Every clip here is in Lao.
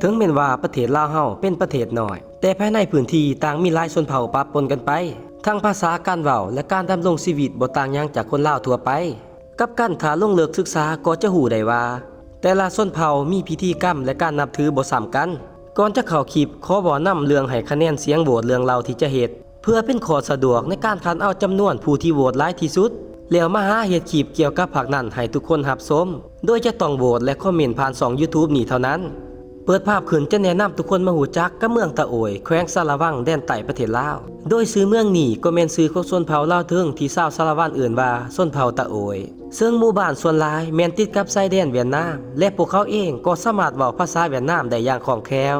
ເຖິງແມ່ນວ່າປະເທດລາວເຮົາເປັນປະເທດນ້ອຍ, ແຕ່ພາຍໃນພື້ນທີ່ຕ່າງມີຫຼາຍຊົນເຜົ່າປະປົນກັນໄປ, ທັງພາສາ, ການເວົ້າ ແລະ ການດຳລົງຊີວິດບໍ່ຕ່າງຫຍັງຈາກຄົນລາວທົ່ວໄປ. ກັບກັນ, ຖ້າລົງເລິກສຶກສາກໍຈະຮູ້ໄດ້ວ່າ ແຕ່ລະຊົນເຜົ່າມີພິທີກຳ ແລະ ການນັບຖືບໍ່ຊ້ຳກັນ. ກ່ອນຈະເຂົ້າຄລິບ, ຂໍເວົ້ານຳເລື່ອງໃຫ້ຄະແນນສຽງໂຫວດເລື່ອງເລົ່າທີ່ຈະເຮັດ. ເພື່ອເປັນຂໍ້ສະດວກໃນການຄັດເອົາຈຳນວນຜູ້ທີ່ໂຫວດຫຼາຍທີ່ສຸດ, ແລ້ວມາຫາເຮັດຄລິບກ່ຽວກັບພາກນັ້ນໃຫ້ທຸກຄົນຮັບຊົມ, ໂດຍຈະຕ້ອງໂຫວດ ແລະ ຄອມເມັນຜ່ານຊ່ອງ YouTube ນີ້ເທົ່ານັ້ນ. ເປີດພາບຂຶ້ນຈະແນະນຳທຸກຄົນມາຮູ້ຈັກກັບເມືອງຕະໂອຍ, ແຂວງສາລະວັງ, ແດນໃຕ້ປະເທດລາວ. ໂດຍຊື່ເມືອງນີ້ກໍແມ່ນຊື່ຂອງຊົນເຜົ່າລາວເທິງທີ່ຊາວສາລະວັນເອີ້ນວ່າຊົນເຜົ່າຕະໂອຍ. ເຊິ່ງໝູ່ບ້ານສ່ວນຫຼາຍແມ່ນຕິດກັບຊາຍແດນຫວຽດນາມ ແລະ ພວກເຂົາເອງກໍສາມາດເວົ້າພາສາຫວຽດນາມໄດ້ຢ່າງຄ່ອງແຄ້ວ.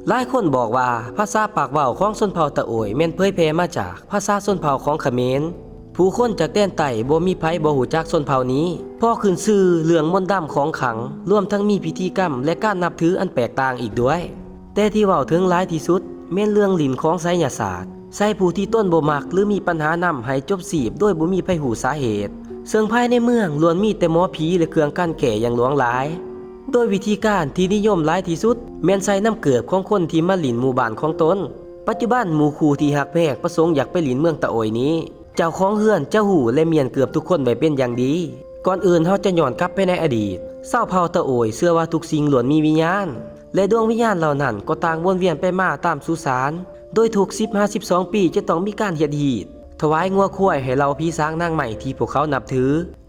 ຫຼາຍຄົນບອກວ່າພາສາປາກເວົ້າຂອງຊົນເຜົ່າຕະໂອຍແມ່ນເຜີຍແຜ່ມາຈາກພາສາຊົນເຜົ່າຂອງຂະເໝນ. ຜູ້ຄົນຈາກແດນໃຕ້ບໍ່ມີໃຜບໍ່ຮູ້ຈັກຊົນເຜົ່ານີ້, ເພາະຂຶ້ນຊື່ເລື່ອງມົນດຳຂອງຂລັງ, ລວມທັງມີພິທີກຳ ແລະ ການນັບຖືອັນແຕກຕ່າງອີກດ້ວຍ. ແຕ່ທີ່ເວົ້າເຖິງຫຼາຍທີ່ສຸດແມ່ນເລື່ອງຫຼິ້ນຂອງໄສຍະສາດ ໃສ່ຜູ້ທີ່ຕົນບໍ່ມັກ ຫຼື ມີບັນຫານຳໃຫ້ຈົບຊີບໂດຍບໍ່ມີໃຜຮູ້ສາເຫດ, ເຊິ່ງພາຍໃນເມືອງລ້ວນມີແຕ່ໝໍຜີ ແລະ ເຄື່ອງກັນແກ້ຢ່າງຫຼວງຫຼາຍ. ໂດຍວິທີການທີ່ນິຍົມຫຼາຍທີ່ສຸດແມ່ນໃສ່ນ້ຳເກີບຂອງຄົນທີ່ມາຫຼິ້ນໝູ່ບ້ານຂອງຕົນ. ປັດຈຸບັນໝູ່ຄູ່ທີ່ຮັກແພງປະສົງຢາກໄປຫຼິ້ນເມືອງຕະໂອຍນີ້, ເຈົ້າຂອງເຮືອນຈະຮູ້ ແລະ ມ້ຽນເກືອບທຸກຄົນໄວ້ເປັນຢ່າງດີ. ກ່ອນອື່ນເຮົາຈະຍ້ອນກັບໄປໃນອະດີດ, ຊາວເຜົ່າຕະໂອຍເຊື່ອວ່າທຸກສິ່ງລ້ວນມີວິນຍານ ແລະ ດວງວິນຍານເຫຼົ່ານັ້ນກໍຕ່າງວົນວຽນໄປມາຕາມສຸສານ, ໂດຍທຸກສິບຫາສິບສອງປີຈະຕ້ອງມີການເຮັດຮີດ ຖວາຍງົວຄວາຍໃຫ້ເຫຼົ່າຜີສາງນາງໄມ້ທີ່ພວກເຂົານັບຖື.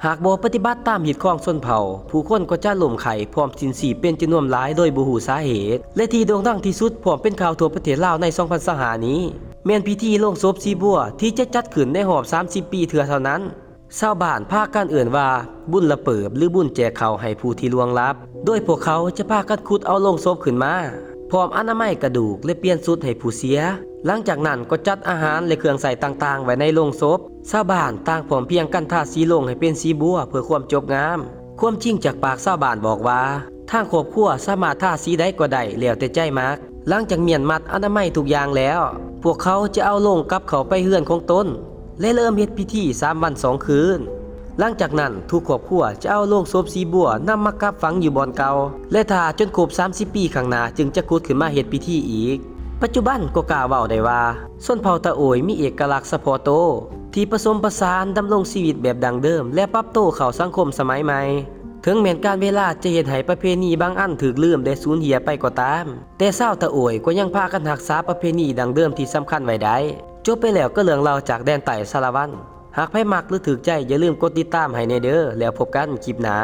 ຫາກບໍ່ປະຕິບັດຕາມຮີດຄອງຊົນເຜົ່າ, ຜູ້ຄົນກໍຈະລົ້ມໄຂ້ພ້ອມສິ້ນຊີບເປັນຈຳນວນຫຼາຍໂດຍບໍ່ຮູ້ສາເຫດ. ແລະ ທີ່ໂດ່ງດັງທີ່ສຸດ ພ້ອມເປັນຂ່າວທົ່ວປະເທດລາວໃນສອງພັນຊາວຫ້ານີ້ ແມ່ນພິທີລົງສົບສີບົວທີ່ຈະຈັດຂຶ້ນໃນຮອບສາມສິບປີເທື່ອເທົ່ານັ້ນ. ຊາວບ້ານພາກັນເອີ້ນວ່າບຸນລະເປີບ ຫຼື ບຸນແຈກເຂົ້າໃຫ້ຜູ້ທີ່ລ່ວງລັບ, ໂດຍພວກເຂົາຈະພາກັນຂຸດເອົາໂລງສົບຂຶ້ນມາ, ພ້ອມອະນາໄມກະດູກ ແລະ ປ່ຽນຊຸດໃຫ້ຜູ້ເສຍ. ຫຼັງຈາກນັ້ນກໍຈັດອາຫານ ແລະ ເຄື່ອງໃຊ້ຕ່າງໆໄວ້ໃນໂລງສົບ. ຊາວບ້ານຕ່າງພ້ອມພຽງກັນທາສີໂລງໃຫ້ເປັນສີບົວເພື່ອຄວາມຈົບງາມ. ຄວາມຈິງຈາກປາກຊາວບ້ານບອກວ່າ ທາງຄອບຄົວສາມາດທາສີໃດກໍໄດ້ແລ້ວແຕ່ໃຈມັກ. ຫຼັງຈາກມ້ຽນມັດອະນາໄມທຸກຢ່າງແລ້ວ, ພວກເຂົາຈະເອົາໂລງກັບເຂົ້າໄປເຮືອນຂອງຕົນ ແລະ ເລີ່ມເຮັດພິທີສາມວັນສອງຄືນ. ຫຼັງຈາກນັ້ນ, ທຸກຄອບຄົວຈະເອົາໂລງສົບສີບົວນຳມາກັບຝັງຢູ່ບ່ອນເກົ່າ ແລະ ຖ້າຈົນຄົບສາມສິບປີຂ້າງໜ້າຈຶ່ງຈະຂຸດຂຶ້ນມາເຮັດພິທີອີກ. ປັດຈຸບັນກໍກ້າເວົ້າໄດ້ວ່າ ຊົນເຜົ່າຕະໂອຍມີເອກະລັກສະເພາະໂຕ ທີ່ປະສົມປະສານດຳລົງຊີວິດແບບດັ້ງເດີມ ແລະ ປັບໂຕເຂົ້າສັງຄົມສະໄໝໃໝ່. ເຖິງແມ່ນການເວລາຈະເຮັດໃຫ້ປະເພນີບາງອັນຖືກລືມ ແລະ ສູນເຫື່ອໄປກໍຕາມ, ແຕ່ຊາວຕະໂອຍກໍຍັງພາກັນຮັກສາປະເພນີດັ້ງເດີມທີ່ສຳຄັນໄວ້ໄດ້. ຈົບໄປແລ້ວກັບເລື່ອງລາວຈາກແດນໃຕ້ສາລະວັນ. ຫາກໃຜມັກ ຫຼື ຖືກໃຈ, ຢ່າລືມກົດຕິດຕາມໃຫ້ແດ່ເດີ. ແລ້ວພົບກັນຄລິບໜ້າ.